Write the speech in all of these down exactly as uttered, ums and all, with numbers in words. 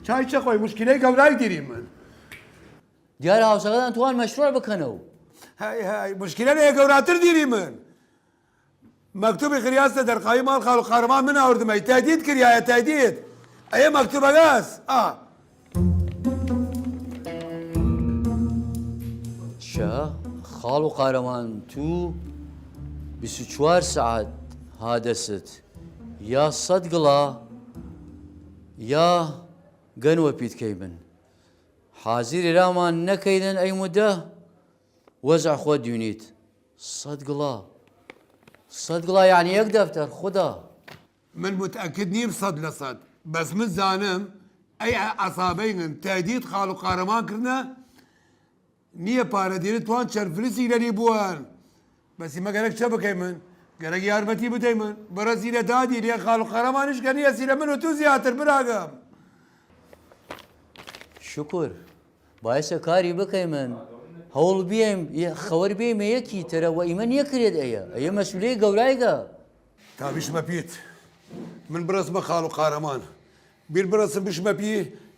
تای چە خوەی مشکلەی گەورای دیریمن. دیارە هاوسەگەدان توان مەشروع بکەنەو. های های، مشکلە لە گەوراتر دیریمن. مەکتوبی خریاستە دەرقاوی ماڵ خاڵ و قارەمان من ئاوردمەی. تەدید کریایە، تەدید. ئەیە مەکتوبەگەس. ئا. چە؟ خاڵ و قارەمان، تو بیست و چوار سەعات هادەست یا سەد گڵا یا گەن وەپیت کەیمن. حازیر ئێرامان نەکەیدن ئەی مدە وەزع خوە دوینید. سەد گڵا. سەد گڵا یەعنی یەک دەفتەر، خودا. من متەکد نیم سەد لە سەد، بەس من زانم ئەی عەسابەیگن تەدید خاڵ و قارەمان کردنە، نییە پارە دیرن توان چەر فلسی لەلی بووەن. بەس ئیمە گەرەک چە بکەیمن؟ گەرەک یارمەتی بدەیمن. بەڕەزی لە دادی لێ خاڵ و قارەمانیش کە نییە سی لە من و تو زیاتر براگەم. شکر. بایسە کاری بکەیمن. هەوڵ بیەیم، یە-، خەوەر بیەیمە یەکی ترە و ئیمە نیەکرێت ئەیە. ئەیە مەسئولەی گەورایگە. تا بیشمە پیت. من بڕەسمە خاڵ و قارەمان. بیر بڕەسم بشمە پی،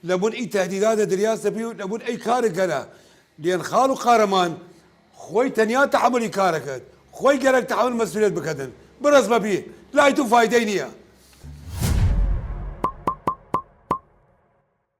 لە بون ئی تەهدیداتە دریاسە پی و لە بون ئەی کارە گەرە. لێن خاڵ و قارەمان خوەی تەنیا تەحەمولی کارەکەت. خوەی گەرەک تەحەمول مەسئولیەت بکەدن. بڕەسمە پی. لای تو فایدەی نییە.